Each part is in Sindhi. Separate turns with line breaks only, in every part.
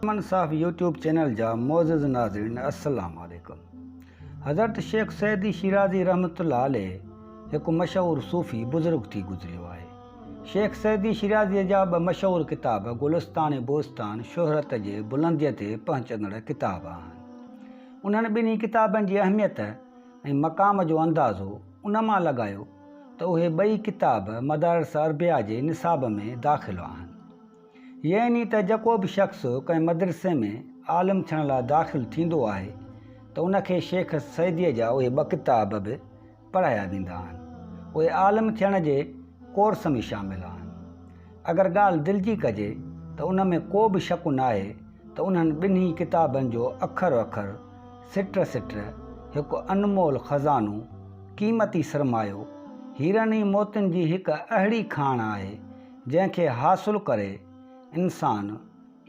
امن صاحب يوٽيوب چينل جا معزز ناظرين السلام عليڪم حضرت شيخ سعدي شيرازي رحمة الله عليه هڪ مشهور صوفي بزرگ ٿي گذريو آهي. شيخ سعدي شيرازيء جا ٻه مشهور ڪتاب گلستان ۽ بوستان شهرت جي بلنديء تي پهچندڙ ڪتاب آهن. انهن ٻنهي ڪتابن جي اهميت ۽ مقام جو اندازو ان مان لڳايو ته اهي ٻئي ڪتاب مدارس عربيه جي نصاب ۾ داخل آهن. يعني ته جيڪو به شخص ڪنهن مدرسي ۾ عالم ٿيڻ لاء داخل ٿيندو آهي ته ان کي شيخ سعديء جا اهي ٻه ڪتاب به پڙهايا ويندا آهن. اهي عالم ٿيڻ جي ڪورس ۾ شامل آهن. اگر ڳالهه دل جي ڪجي ته ان ۾ ڪو به شڪ ناهي ته انهن ٻنهي ڪتابن جو اکر اکر، سٽ سٽ هڪ انمول خزانو، قيمتي سرمايو، هيرن ۽ موتين جي هڪ اهڙي کاڻ آهي، جنهن کي حاصل ڪري انسان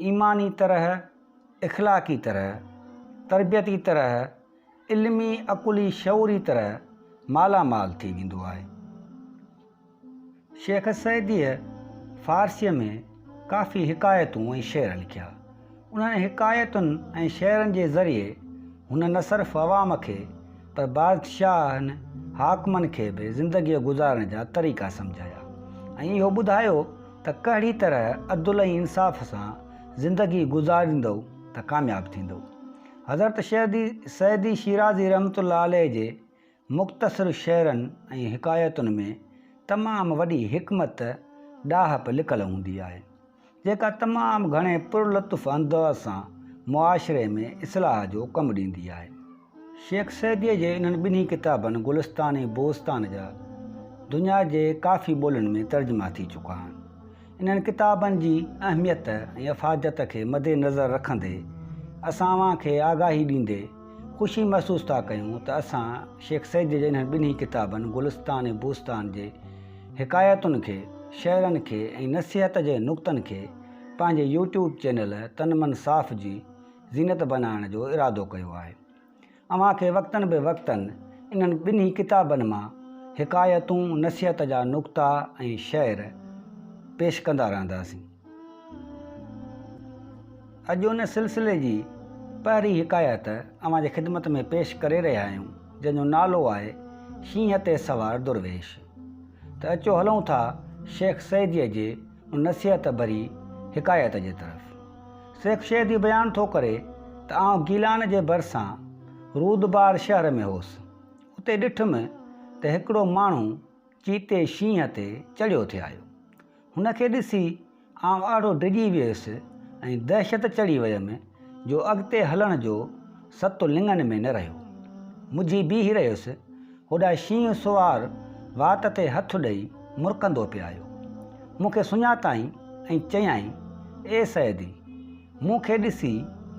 ايماني طرح، اخلاقي طرح، تربيتي طرح، علمي عقلي شعوري طرح مالا مال ٿي ويندو آهي. شيخ سعديء فارسيء ۾ ڪافي حڪايتون ۽ شعر لکيا. انهن حڪايتن ۽ شعرن جي ذريعي هن نه صرف عوام کي پر بادشاهن حاڪمن کي به زندگيء گذارڻ جا طريقا سمجهايا ۽ اهو ٻڌايو ته ڪهڙي طرح عدل ۽ انصاف سان زندگي گذاريندؤ ته ڪامياب ٿيندؤ. حضرت سعدي شيرازي رحمة الله عليه جي مختصر شعرن ۽ حڪايتن ۾ تمام وڏي حڪمت، ڏاهپ لڪل هوندي آهي، جيڪا تمام گهڻي پرلطف انداز سان معاشري ۾ اصلاح جو ڪم ڏيندي آهي. شيخ سعديء جي انهن ٻنهي ڪتابن گلستان ۽ بوستان جا دنيا جي ڪافي ٻولين ۾ ترجما ٿي چڪا آهن. انهن ڪتابن جي اهميت ۽ افاديت کي مد نظر رکندي اسان اوهان کي آگاهي ڏيندي خوشي محسوس ٿا ڪيون ته اسان شيخ سعيد جي انهن ٻنهي ڪتابن گلستان ۽ بوستان جي حڪايتن کي، شعرن کي ۽ نصيحت جي نڪتن کي پنهنجي يوٽيوب چينل تن من صاف جي زينت بنائڻ جو ارادو ڪيو آهي. اوهان کي وقتن به وقتن انهن ٻنهي ڪتابن مان حڪايتون، نصيحت جا نڪتا ۽ شعر پيش ڪندا رهنداسين. اڄ ان سلسلي جي پهرين حڪايت اوهان جي خدمت ۾ پيش ڪري رهيا آهيون، جنهن جو نالو آهي شينهن تي سوار درويش. ته اچو هلون ٿا شيخ سعديء جي ان نصيحت ڀري حڪايت جي طرف. شيخ شيدي بيان ٿو ڪري ته آئون گيلان جي ڀرسان رودبار شهر ۾ هوس. اتي ڏٺم ته هڪڙو ماڻهو چيتي شينهن تي چڙهيو ٿي آيو. هن کي ڏسي آئون اهڙو ڊڄي ويس ۽ دهشت چڙهي ويم جو اڳتي هلڻ جو ست لڱن ۾ نه رهيو. مجهي بيهي رهيس. هوڏانهن شينهن سوار وات تي هٿ ڏئي مرڪندو پئي آيو. مون کي سڃاتائين ۽ چيائين، اي سعدي! مون کي ڏسي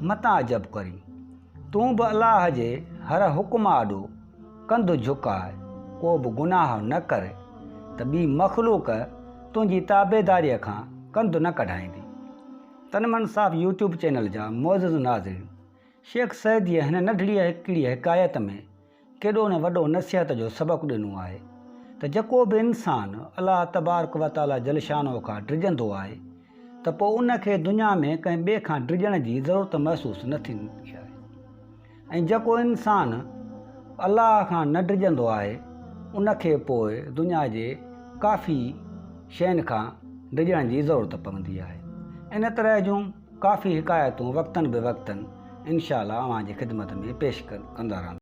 متان عجب ڪرين. تون به الله جي هر حڪم آڏو ڪنڌ جهڪاء، ڪو به گناهه نه ڪر ته ٻي مخلوق تنهنجي تابعداريء کان ڪنڌ نه ڪڍائيندي. تن من صاحب يوٽيوب چينل جا معزز ناظرين! شيخ سعديء هن ننڍڙيء هڪڙيء حڪايت ۾ ڪيڏو نه وڏو نصيحت جو سبق ڏنو آهي ته جيڪو به انسان الله تبارڪ و تعاليٰ جل شانه کان ڊڄندو آهي ته پوء ان کي دنيا ۾ ڪنهن ٻئي کان ڊڄڻ جي ضرورت محسوس نه ٿيندي آهي ۽ جيڪو انسان الله کان نه ڊڄندو آهي ان کي پوء دنيا جي ڪافي شين کان ڊڄڻ جي ضرورت پوندي آهي. ان طرح جون ڪافي حڪايتون وقتن به وقتن انشاء الله اوهان جي خدمت ۾ پيش ڪندا رهنداسين.